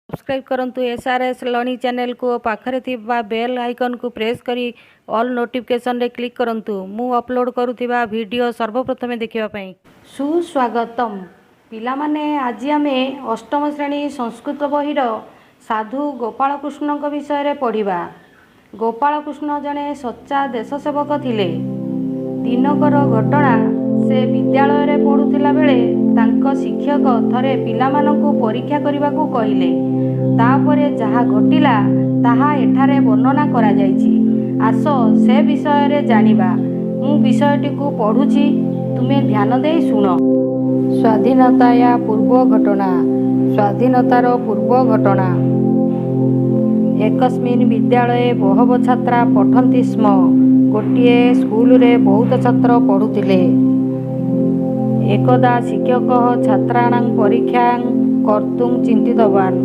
Subscribe କରନ୍ତୁ S R S learning ଚ୍ୟାନେଲକୁ ଓ ପାଖରେ ଥିବା ବେଲ୍ ଆଇକନ୍କୁ ପ୍ରେସ୍ କରି ଅଲ୍ ନୋଟିଫିକେସନ୍ରେ କ୍ଲିକ୍ କରନ୍ତୁ, ମୁଁ ଅପଲୋଡ଼ କରୁଥିବା ଭିଡ଼ିଓ ସର୍ବପ୍ରଥମେ ଦେଖିବା ପାଇଁ। ସୁସ୍ୱାଗତମ୍ ପିଲାମାନେ। ଆଜି ଆମେ ଅଷ୍ଟମ ଶ୍ରେଣୀ ସଂସ୍କୃତ ବହିର ସାଧୁ ଗୋପାଳକୃଷ୍ଣଙ୍କ ବିଷୟରେ ପଢ଼ିବା। ଗୋପାଳକୃଷ୍ଣ ଜଣେ ସଚ୍ଚା ଦେଶସେବକ ଥିଲେ। ଦିନକର ଘଟଣା, ସେ ବିଦ୍ୟାଳୟରେ ପଢ଼ୁଥିଲା ବେଳେ ତାଙ୍କ ଶିକ୍ଷକ ଥରେ ପିଲାମାନଙ୍କୁ ପରୀକ୍ଷା କରିବାକୁ କହିଲେ। ତାପରେ ଯାହା ଘଟିଲା, ତାହା ଏଠାରେ ବର୍ଣ୍ଣନା କରାଯାଇଛି। ଆସ, ସେ ବିଷୟରେ ଜାଣିବା। ମୁଁ ବିଷୟଟିକୁ ପଢ଼ୁଛି, ତୁମେ ଧ୍ୟାନ ଦେଇ ଶୁଣ। ସ୍ୱାଧୀନତାୟା ପୂର୍ବ ଘଟଣା। ସ୍ୱାଧୀନତାର ପୂର୍ବ ଘଟଣା। ଏକସ୍ମିନ୍ ବିଦ୍ୟାଳୟେ ବହବଃ ଛାତ୍ରାଃ ପଠନ୍ତି ସ୍ମ। ଗୋଟିଏ ସ୍କୁଲରେ ବହୁତ ଛାତ୍ର ପଢ଼ୁଥିଲେ। ଏକଦା ଶିକ୍ଷକଃ ଛାତ୍ରାଣାଂ ପରୀକ୍ଷାଂ କର୍ତ୍ତୁଂ ଚିନ୍ତିତବାନ୍।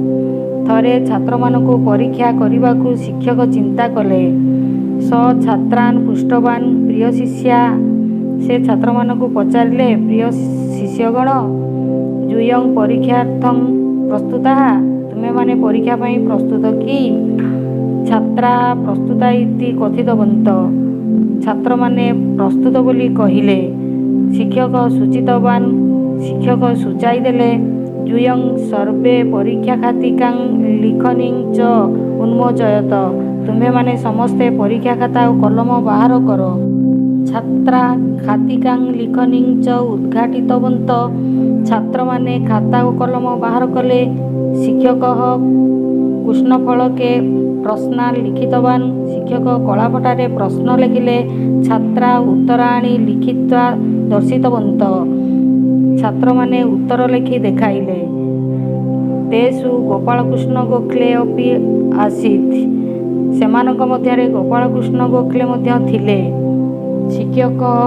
ଥରେ ଛାତ୍ରମାନଙ୍କୁ ପରୀକ୍ଷା କରିବାକୁ ଶିକ୍ଷକ ଚିନ୍ତା କଲେ। ସଃ ଛାତ୍ରାନ୍ ପୃଷ୍ଟବାନ୍, ପ୍ରିୟ ଶିଷ୍ୟା। ସେ ଛାତ୍ରମାନଙ୍କୁ ପଚାରିଲେ, ପ୍ରିୟ ଶିଷ୍ୟଗଣ, ୟୁୟଂ ପରୀକ୍ଷାର୍ଥଂ ପ୍ରସ୍ତୁତାଃ? ତୁମେମାନେ ପରୀକ୍ଷା ପାଇଁ ପ୍ରସ୍ତୁତ କି? ଛାତ୍ରାଃ ପ୍ରସ୍ତୁତା ଇତି କଥିତବନ୍ତଃ। ଛାତ୍ରମାନେ ପ୍ରସ୍ତୁତ ବୋଲି କହିଲେ। ଶିକ୍ଷକ ସୂଚିତବାନ୍। ଶିକ୍ଷକ ସୂଚାଇ ଦେଲେ, ୟୁୟଂ ସର୍ବେ ପରୀକ୍ଷାଖାତିକାଂ ଲିଖନୀଂ ଚ ଉନ୍ମୋଚୟତ। ତୁମ୍ଭେମାନେ ସମସ୍ତେ ପରୀକ୍ଷା ଖାତା ଓ କଲମ ବାହାର କର। ଛାତ୍ରାଃ ଖାତିକାଂ ଲିଖନୀଂ ଚ ଉଦ୍ଘାଟିତବନ୍ତଃ। ଛାତ୍ରମାନେ ଖାତା ଓ କଲମ ବାହାର କଲେ। ଶିକ୍ଷକଃ କୃଷ୍ଣଫଳକେ ପ୍ରଶ୍ନାନ୍ ଲିଖିତବାନ୍। ଶିକ୍ଷକ କଳାପଟାରେ ପ୍ରଶ୍ନ ଲେଖିଲେ। ଛାତ୍ରାଃ ଉତ୍ତରାଣି ଲିଖିତ୍ୱା ଦର୍ଶିତବନ୍ତଃ। ଛାତ୍ରମାନେ ଉତ୍ତର ଲେଖି ଦେଖାଇଲେ। ତେଷୁ ଗୋପାଳକୃଷ୍ଣ ଗୋଖଲେ ଅପି ଆସୀତ୍। ସେମାନଙ୍କ ମଧ୍ୟରେ ଗୋପାଳକୃଷ୍ଣ ଗୋଖଲେ ମଧ୍ୟ ଥିଲେ। ଶିକ୍ଷକଃ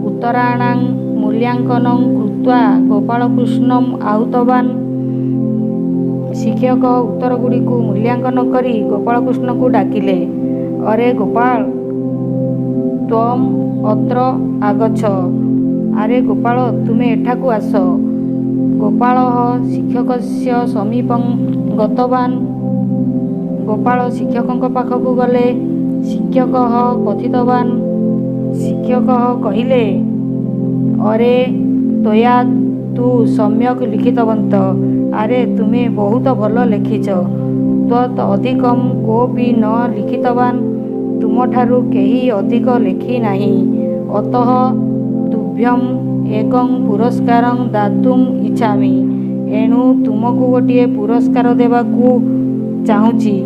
ଉତ୍ତରାଣାଂ ମୂଲ୍ୟାଙ୍କନଂ କୃତ୍ୱା ଗୋପାଳକୃଷ୍ଣମ୍ ଆହୂତବାନ୍। ଶିକ୍ଷକ ଉତ୍ତରଗୁଡ଼ିକୁ ମୂଲ୍ୟାଙ୍କନ କରି ଗୋପାଳକୃଷ୍ଣଙ୍କୁ ଡାକିଲେ। ଅରେ ଗୋପାଳ, ତ୍ୱମ୍ ଅତ୍ର ଆଗଚ୍ଛ। ଆରେ ଗୋପାଳ, ତୁମେ ଏଠାକୁ ଆସ। ଗୋପାଳଃ ଶିକ୍ଷକସ୍ୟ ସମୀପଂ ଗତବାନ୍। ଗୋପାଳ ଶିକ୍ଷକଙ୍କ ପାଖକୁ ଗଲେ। ଶିକ୍ଷକଃ କଥିତବାନ୍। ଶିକ୍ଷକ କହିଲେ, ଅରେ ତ୍ୱୟା ତୁ ସମ୍ୟକ୍ ଲିଖିତବନ୍ତଃ। ଆରେ, ତୁମେ ବହୁତ ଭଲ ଲେଖିଛ। ତ୍ୱତ୍ ଅଧିକଂ କୋପି ନ ଲିଖିତବାନ୍। ତୁମଠାରୁ କେହି ଅଧିକ ଲେଖିନାହିଁ। ଅତଃ ତୁଭ୍ୟମ୍ ଏକଂ ପୁରସ୍କାରଂ ଦାତୁମ୍ ଇଚ୍ଛାମି। ଏଣୁ ତୁମକୁ ଗୋଟିଏ ପୁରସ୍କାର ଦେବାକୁ ଚାହୁଁଛି।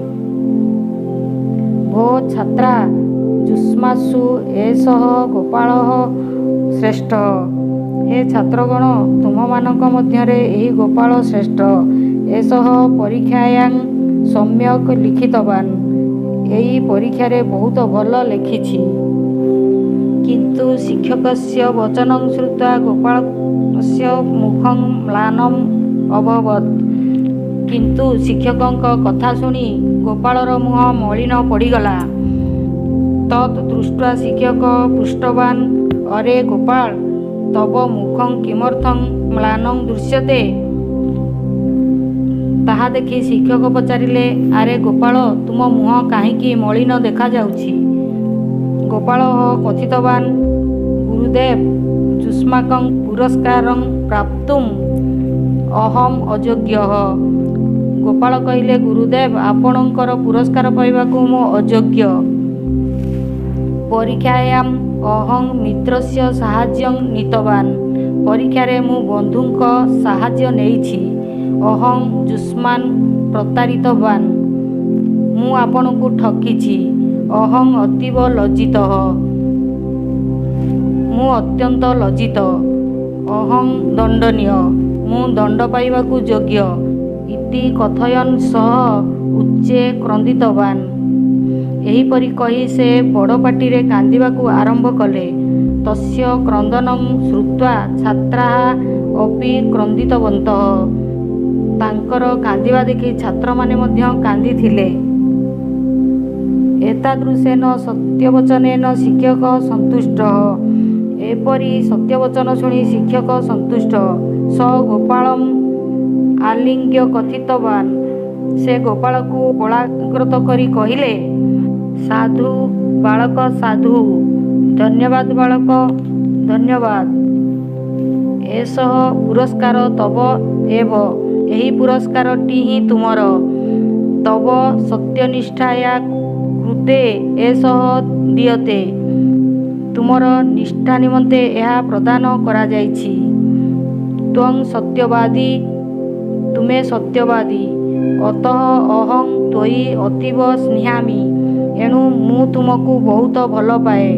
ଭୋ ଛାତ୍ରାଃ, ଯୁଷ୍ମାସୁ ଏଷଃ ଗୋପାଳଃ ଶ୍ରେଷ୍ଠଃ। ହେ ଛାତ୍ରଗଣ, ତୁମ୍ଭମାନଙ୍କ ମଧ୍ୟରେ ଏହି ଗୋପାଳ ଶ୍ରେଷ୍ଠ। ଏଷଃ ପରୀକ୍ଷାୟାଂ ସମ୍ୟକ୍ ଲିଖିତବାନ୍। ଏଇ ପରୀକ୍ଷାରେ ବହୁତ ଭଲ ଲେଖିଛି। କିନ୍ତୁ ଶିକ୍ଷକସ୍ୟ ବଚନଂ ଶ୍ରୁତ୍ୱା ଗୋପାଳସ୍ୟ ମୁଖଂ ମ୍ଳାନମ୍ ଅଭବତ୍। କିନ୍ତୁ ଶିକ୍ଷକଙ୍କ କଥା ଶୁଣି ଗୋପାଳର ମୁହଁ ମଳିନ ପଡ଼ିଗଲା। ତତ୍ ଦୃଷ୍ଟ୍ୱା ଶିକ୍ଷକଃ ପୃଷ୍ଟବାନ୍, ଅରେ ଗୋପାଳ, ତବ ମୁଖଂ କିମର୍ଥଂ ମ୍ଳାନଂ ଦୃଶ୍ୟତେ? ତାହା ଦେଖି ଶିକ୍ଷକ ପଚାରିଲେ, ଆରେ ଗୋପାଳ, ତୁମ ମୁହଁ କାହିଁକି ମଳିନ ଦେଖାଯାଉଛି? ଗୋପାଳଃ କଥିତବାନ୍, ଗୁରୁଦେବ, ଯୁଷ୍ମାକଂ ପୁରସ୍କାରଂ ପ୍ରାପ୍ତୁମ୍ ଅହମ୍ ଅଯୋଗ୍ୟଃ। ଗୋପାଳ କହିଲେ, ଗୁରୁଦେବ, ଆପଣଙ୍କର ପୁରସ୍କାର ପାଇବାକୁ ମୁଁ ଅଯୋଗ୍ୟ। ପରୀକ୍ଷାୟାମ୍ ଅହଂ ମିତ୍ରସ୍ୟ ସାହାଯ୍ୟଂ ନୀତବାନ୍। ପରୀକ୍ଷାରେ ମୁଁ ବନ୍ଧୁଙ୍କ ସାହାଯ୍ୟ ନେଇଛି। ଅହଂ ଯୁଷ୍ମାନ୍ ପ୍ରତାରିତବାନ୍। ମୁଁ ଆପଣଙ୍କୁ ଠକିଛି। ଅହଂ ଅତୀବ ଲଜ୍ଜିତଃ। ମୁଁ ଅତ୍ୟନ୍ତ ଲଜ୍ଜିତ। ଅହଂ ଦଣ୍ଡନୀୟ। ମୁଁ ଦଣ୍ଡ ପାଇବାକୁ ଯୋଗ୍ୟ। ଇତି କଥୟନ୍ ସଃ ଉଚ୍ଚୈଃ କ୍ରନ୍ଦିତବାନ୍। ଏହିପରି କହି ସେ ବଡ଼ ପାଟିରେ କାନ୍ଦିବାକୁ ଆରମ୍ଭ କଲେ। ତସ୍ୟ କ୍ରନ୍ଦନଂ ଶ୍ରୁତ୍ୱା ଛାତ୍ରାଃ ଅପି କ୍ରନ୍ଦିତବନ୍ତଃ। ତାଙ୍କର କାନ୍ଦିବା ଦେଖି ଛାତ୍ରମାନେ ମଧ୍ୟ କାନ୍ଦିଥିଲେ। ଏତାଦୃଶେନ ସତ୍ୟବଚନେନ ଶିକ୍ଷକଃ ସନ୍ତୁଷ୍ଟଃ। ଏପରି ସତ୍ୟବଚନ ଶୁଣି ଶିକ୍ଷକ ସନ୍ତୁଷ୍ଟ। ସଃ ଗୋପାଳମ୍ ଆଲିଙ୍ଗ୍ୟ କଥିତବାନ୍, ସେ ଗୋପାଳକୁ କୋଳାଗ୍ରତ କରି କହିଲେ, ସାଧୁ ବାଳକ, ସାଧୁ। ଧନ୍ୟବାଦ ବାଳକ, ଧନ୍ୟବାଦ। ଏଷଃ ପୁରସ୍କାର ତବ ଏବ। ଏହି ପୁରସ୍କାରଟି ହିଁ ତୁମର। ତବ ସତ୍ୟନିଷ୍ଠାୟା କୃତେ ଏଷଃ ଦୀୟତେ। ତୁମର ନିଷ୍ଠା ନିମନ୍ତେ ଏହା ପ୍ରଦାନ କରାଯାଇଛି। ତ୍ୱଂ ସତ୍ୟବାଦୀ। ତୁମେ ସତ୍ୟବାଦୀ। ଅତଃ ଅହଂ ତ୍ୱୟି ଅତୀବ ସ୍ନିହାମି। ଏଣୁ ମୁଁ ତୁମକୁ ବହୁତ ଭଲ ପାଏ।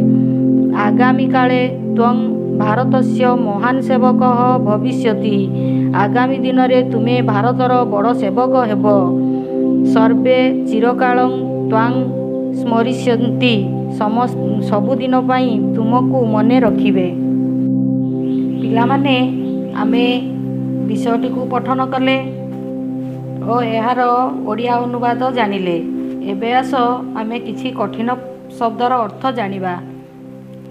ଆଗାମୀ କାଳେ ତ୍ୱଂ ଭାରତସ୍ୟ ମହାନ୍ ସେବକଃ ଭବିଷ୍ୟତି। ଆଗାମୀ ଦିନରେ ତୁମେ ଭାରତର ବଡ଼ ସେବକ ହେବ। ସର୍ବେ ଚିରକାଳଂ ତ୍ୱାଂ ସ୍ମରିଷ୍ୟନ୍ତି। ସବୁଦିନ ପାଇଁ ତୁମକୁ ମନେ ରଖିବେ। ପିଲାମାନେ, ଆମେ ବିଷୟଟିକୁ ପଠନ କଲେ ଓ ଏହାର ଓଡ଼ିଆ ଅନୁବାଦ ଜାଣିଲେ। ଏବେ ଆସ, ଆମେ କିଛି କଠିନ ଶବ୍ଦର ଅର୍ଥ ଜାଣିବା।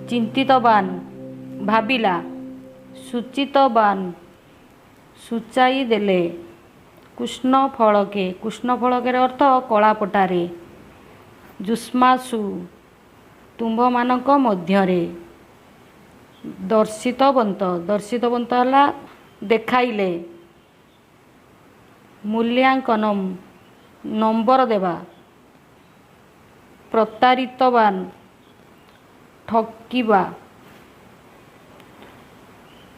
ଚିନ୍ତିତବାନ, ଭାବିଲା। ସୂଚିତବାନ, ସୂଚାଇ ଦେଲେ। କୃଷ୍ଣ ଫଳକେ, କୃଷ୍ଣ ଫଳକେର ଅର୍ଥ କଳାପଟାରେ। ଯୁଷ୍ମାସୁ, ତୁମ୍ଭମାନଙ୍କ ମଧ୍ୟରେ। ଦର୍ଶିତବନ୍ତ, ଦର୍ଶିତବନ୍ତ ହେଲା ଦେଖାଇଲେ। ମୂଲ୍ୟାଙ୍କନମ୍, ନମ୍ବର ଦେବା। ପ୍ରତାରିତବାନ, ଠକିବା।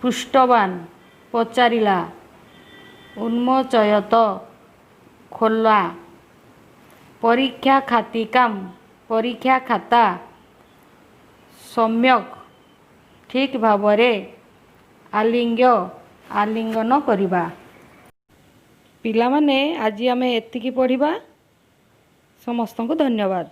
ପୃଷ୍ଟବାନ, ପଚାରିଲା। ଉନ୍ମୋଚୟତ, ଖୋଲା। ପରୀକ୍ଷା ଖାତିକାମ୍, ପରୀକ୍ଷା ଖାତା। ସମ୍ୟକ୍, ଠିକ୍ ଭାବରେ। ଆଲିଙ୍ଗ୍ୟ, ଆଲିଙ୍ଗନ କରିବା। ପିଲାମାନେ, ଆଜି ଆମେ ଏତିକି ପଢ଼ିବା। ସମସ୍ତଙ୍କୁ ଧନ୍ୟବାଦ।